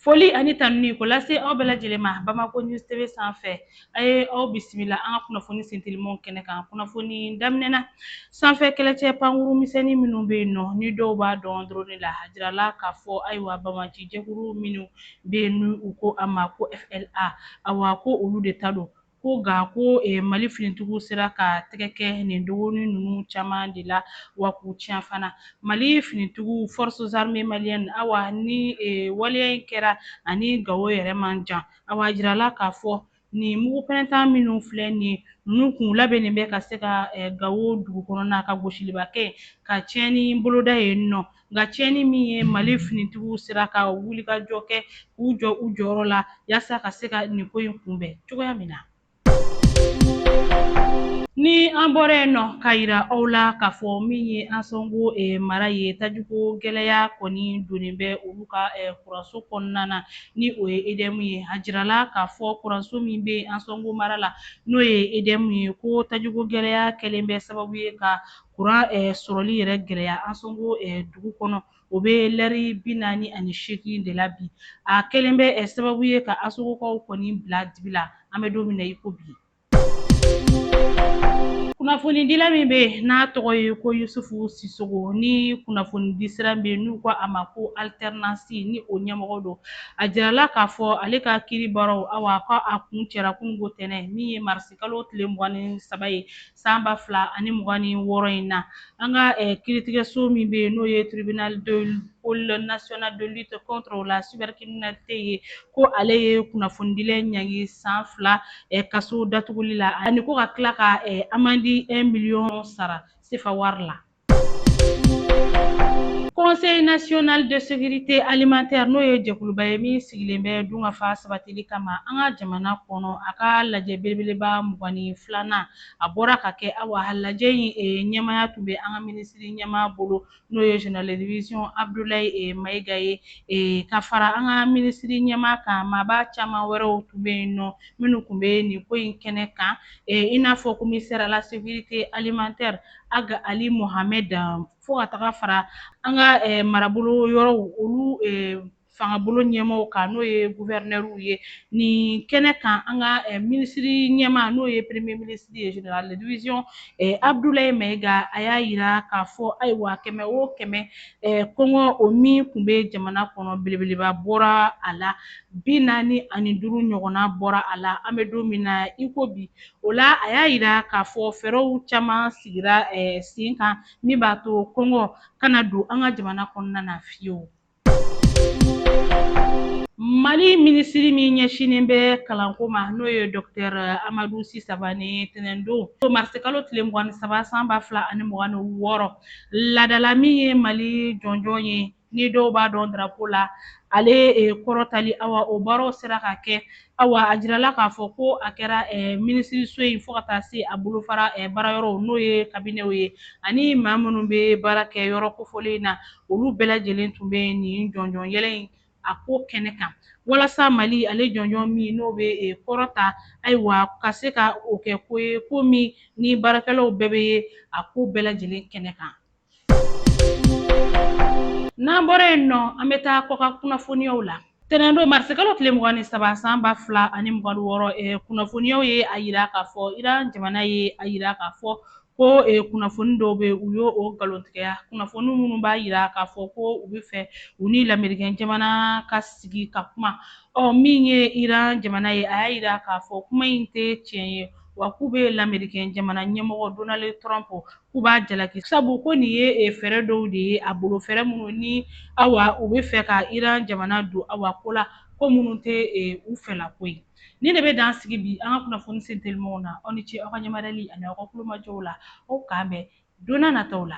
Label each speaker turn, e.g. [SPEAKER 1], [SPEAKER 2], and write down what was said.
[SPEAKER 1] Foli ani tanuni ko lase aw bɛɛ lajɛlen ma Bamako News TV sanfɛ. A ye aw bisimila an ka kunnafoni sentelimanw kɛnɛ kan. Kunnafoni daminɛna sanfɛ kɛlɛcɛ pankuru misɛnnin minnu bɛ yen nɔ, ni dɔw b'a dɔn drone la, a jirala k'a fɔ ayiwa banbaanci jɛkulu minnu bɛ yen n'u u ko a ma ko FLA, awa ko olu de ta don. Ko nka ko Mali finitigiw sera ka tɛgɛ kɛ nin drone ninnu caman de la wa k'u tiɲɛ fana. Mali finitigiw, Forces armées maliennes, awa ni waleya in kɛra ani Gawo yɛrɛ man jan. Awa a jirala k'a fɔ nin mugu pɛrɛntan minnu filɛ nin ye, ninnu kun labɛnnen bɛ ka se ka Gawo dugu kɔnɔna ka gosiliba kɛ ka tiɲɛni boloda yen nɔ. Nka tiɲɛni min ye, Mali finitigiw sera ka wulikajɔ kɛ k'u jɔ u jɔyɔrɔ la yaasa ka se ka nin ko in kunbɛn cogoya min na. Ni an bɔra yen nɔ, k'a yira aw la k'a fɔ min ye Ansɔngo mara ye, tajiko gɛlɛya kɔni donnen bɛ olu ka kuranso kɔnɔna na, ni o ye EDM ye. A jirala k'a fɔ kuranso min bɛ Ansɔngo mara la, n'o ye EDM ye, ko tajiko gɛlɛya kɛlen bɛ sababu ye ka kuran sɔrɔli yɛrɛ gɛlɛya Ansɔngo dugu kɔnɔ. O bɛ lɛri 48 de la bi. A kɛlen bɛ sababu ye ka Ansɔngokaw kɔni bila dibi la an bɛ don min na i ko bi. Kunnafonidila min bɛ yen n'a tɔgɔ ye ko Yusufu Sisogo, ni kunnafonidi sira bɛ yen n'u ko a ma ko Alternance, ni o ɲɛmɔgɔ don, a jirala k'a fɔ ale ka kiri baaraw, awa ko a kuncɛra kununko tɛnɛn min ye marisi kalo tile 23 ye san 2026 in na. An ka kiiritigɛso min bɛ yen, n'o ye Tribunal de pôle national de lutte contre la cybercriminalité ye, ko ale ye kunnafonidila ɲangi san 2 kaso datuguli la, ani ko ka tila ka amende 1 million sara sefa wari la. Conseil national de sécurité alimentaire, n'o ye jɛkuluba ye min sigilen bɛ dunkafa sabatili kama an ka jamana kɔnɔ, a ka lajɛ belebeleba 22nan a bɔra ka kɛ. Awa lajɛ in ɲɛmaya tun bɛ an ka minisiri ɲɛmaa bolo, n'o ye général de division Abdoulaye Maïga ye. Ka fara an ka minisiri ɲɛmaa kan, maaba caman wɛrɛw tun bɛ yen nɔ minnu tun bɛ nin ko in kɛnɛ kan, i n'a fɔ commissaire à la sécurité alimentaire Ag Ali Mohamed, fo ka taga fara an ka marabolo yɔrɔw olu fangabolo ɲɛmaaw kan, n'o ye guvɛrinɛriw ye. Nin kɛnɛ kan, an ka minisiri ɲɛmaa, n'o ye premier ministre ye, général de division Abdoulaye Maïga, a y'a yira k'a fɔ ayiwa 100 o 100, kɔngɔ o min tun bɛ jamana kɔnɔ, belebeleba bɔra a la, 45 ɲɔgɔnna bɔra a la an bɛ don min na i ko bi. O la, a y'a yira k'a fɔ fɛɛrɛw caman sigira sen kan min b'a to kɔngɔ kana don an ka jamana kɔnɔna na fiyewu. Mali minisiri min ɲɛsinnen bɛ kalanko ma, n'o ye docteur Amadu Si Savane, tɛnɛndon marisikalo tile 23 san 2026, laadala min ye Mali jɔnjɔn ye, ni dɔw b'a dɔn drapeau la, ale kɔrɔtali, awa o baaraw sera ka kɛ. Awa a jirala k'a fɔ ko a kɛra minisiriso in fo ka taa se a bolofara baarayɔrɔw, n'o ye kabinɛw ye, ani maa minnu bɛ baara kɛ yɔrɔ kofɔlen in na, olu bɛɛ lajɛlen tun bɛ nin jɔnjɔn yɛlɛ in a ko kɛnɛ kan, walasa Mali ale jɔnjɔn min n'o bɛ kɔrɔta, ayiwa ka se ka o kɛ ko ye, ko min ni baarakɛlaw bɛɛ bɛ ye a ko bɛɛ lajɛlen kɛnɛ kan. N'an bɔra yen nɔ, an bɛ taa kɔkan kunnafoniyaw la. Tɛnɛndon marisikalo tile 23 san 2026, kunnafoniyaw ye a yira k'a fɔ Iran jamana ye a yira k'a fɔ ko kunnafoni dɔw bɛ, u y'o o nkalontigɛya, kunnafoni minnu b'a yira k'a fɔ ko u bɛ fɛ u ni lamerikɛn jamana ka sigi ka kuma. Ɔ min ye Iran jamana ye, a y'a yira k'a fɔ kuma in tɛ tiɲɛ ye, wa k'u bɛ lamerikɛn jamana ɲɛmɔgɔ Donald Trump, k'u b'a jalaki, sabu ko nin ye fɛɛrɛ dɔw de ye a bolo, fɛɛrɛ minnu ni awa u bɛ fɛ ka Iran jamana don awa ko la, ko minnu tɛ u fɛla ko ye. Nin de bɛ dan sigi bi an ka kunnafoni sentelimanw na. Aw ni ce aw ka ɲɛmadali ani aw ka kulomajɔw la. Aw k'an bɛn don nataw la.